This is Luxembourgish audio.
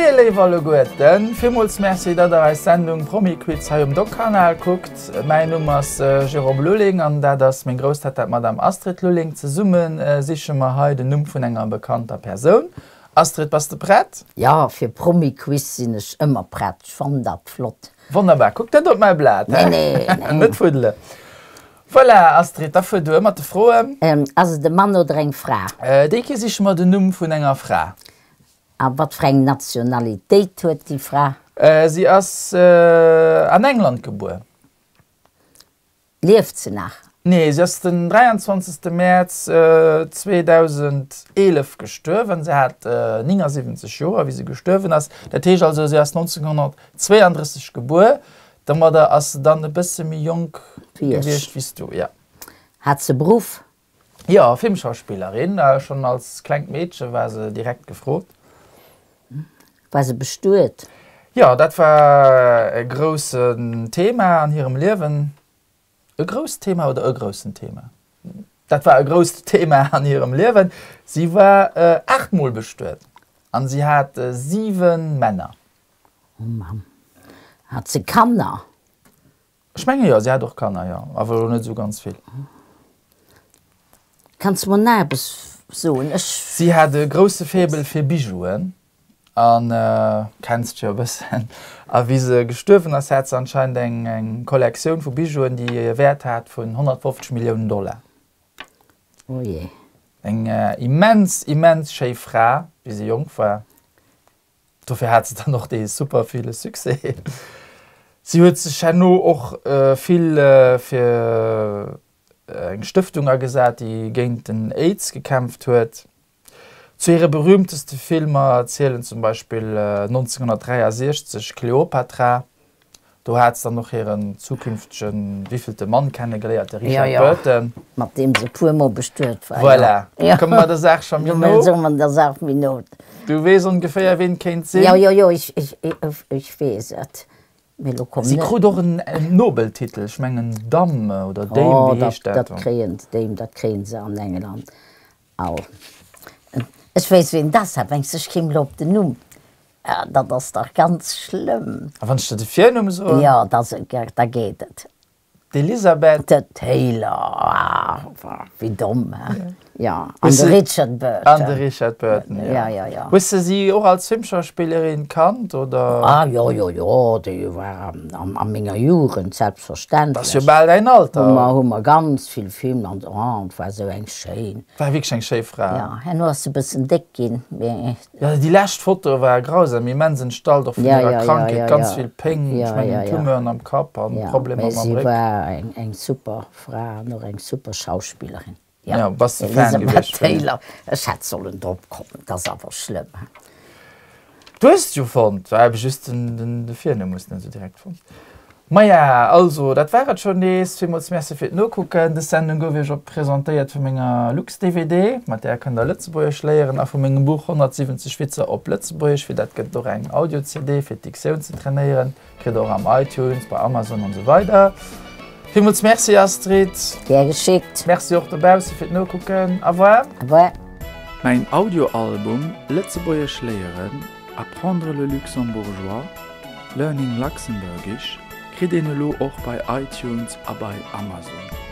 Moie léif alleguerten, villmools Merci datt der eis Sendung Promi-Quiz hei um Doc-Kanal kuckt. Mäin Numm ass Jérôme Lulling an dat ass meng Grousstatta d'Madame Astrid Lulling. Zesumme siche mer hei den Numm vun enger bekannter Persoun. Astrid, bass de prett? Jo, fir Promi-Quiz sinn ech ëmmer prett, ech fannen dat flott. Wonnerbar, kuck net op mäi Blat, Nee, nee, nee. Net fuddelen. Voilà, Astrid, da fuer duer mat de Froen. Ass et e Mann oder eng Fra? Déi Kéier siche mer den Numm vun enger Fra. A wat fir eng Nationalitéit huet déi Fra? Si ass an England gebuer. Lieft se nach? Nee, si ass den 23. Mäerz 2011 gestuerwen. Si hat 79 Joer, wéi se gestuerwen ass. Dat heescht also, si ass 1932 gebuer. Domadder ass se dann e bësse méi jonk gewiescht wéi s du, jo. Hat se e Beruff? Jo, Filmschauspillerin. Schonn als klengt Meedche war se direkt gefrot. War se bestuet? Jo, dat war e groussen Thema an hirem Liewen. E grousst Thema oder e groussen Thema? Dat war e grousst Thema an hirem Liewen. Si war 8 Mol bestuet an si hat 7 Männer. Oh Mamm. Hat se Kanner? Ech menge jo, si hat och Kanner, jo, awer elo net esou ganz vill. Kanns de mer nach eppes soen? Ech. Si hat e grousse Faible fir Bijouen an, kenns de jo e bëssen, a wéi se gestuerwen ass, hat se anscheinend eng eng Kollektioun vu Bijouen, déi e Wäert hat vun 150 Milliounen Dollar. Oh jee. Eng immens, immens schéi Fra, wéi se jonk war. Dofir hat se dann och dee super ville Succès. Si huet sech herno och vill fir eng Stëftung agesat, déi géint den Aids gekämpft huet. Zu hire berüümteste Filmer zielen zum Beispill 1963 Cleopatra, Do hat se dann och hiren zukünftegen wéivillte Mann kennegeléiert, de Richard Jo, jo, Burton. mat deem se e puer Mol bestuet war, jo. Voilà, komme mer der Saach scho méi no. Komme mer der Saach méi no. Du weess ongeféier, ween et kéint sinn? Jo, jo, jo, ech, ech, ech weess et, mee elo komm Si net. krut och en Nobeltitel, ech mengen Dame oder Dame, Oh, wéi dat, heescht dat? dat kréien, Dame, dat kréien se an England all. Ech weess, ween et ass, awer ech kéim elo op den Numm. Dat ass dach ganz schlëmm. A wann ech der de Virnumm soen? Jo, da da geet et. D'Elisabeth. De Taylor, ah, wéi domm, he? Jo, an de Richard Burton. An de Richard Burton, jo. Jo, jo, jo. Hues de si och als Filmschauspillerin kannt, oder? Ah, jo, jo, jo, déi war a menger Jugend, selbstverständlech. Dat ass jo bal däin Alter. Hu mer, hu mer ganz vill Filmer, an, oh, et war esou eng schéin. War wierklech eng schéi Fra. Jo, herno ass se e bëssen déck ginn, mee. Jo, déi lescht Foto war grausam, immens entstallt, och vun hirer Krankheet, ganz vill Péng, ech mengen Tumeuren am Kapp an Problemer mam Réck. Si war eng super Fra an och eng super Schauspillerin. Jo, bass de Fan gewiescht vun hir? Ech hätt sollen drop kommen, dat ass awer schlëmm. Du hues et jo fonnt, war ebe just den Virnumm hues de net esou direkt fonnt. Maja, also dat war et schonn nees. Villmools Merci fir d'Nokucken. Dës Sendung gouf iech op presentéiert vu menger Lux-DVD, mat där kënnt der Lëtzebuergesch léieren, a vu mengem Buch 170 Witzer op Lëtzebuergesch. Fir dat gëtt et och eng Audio-CD fir d'Diktioun ze trainéieren. Kritt der och am iTunes, bei Amazon an esou weider. Villmools Merci Astrid. Gär geschickt. Merci och dobausse fir d'Nokucken. Au revoir. Au revoir. Mäin Audioalbum Lëtzebuergesch léieren, Apprendre le luxembourgeois, Learning Luxembourgish, kritt een elo och bei iTunes a bei Amazon.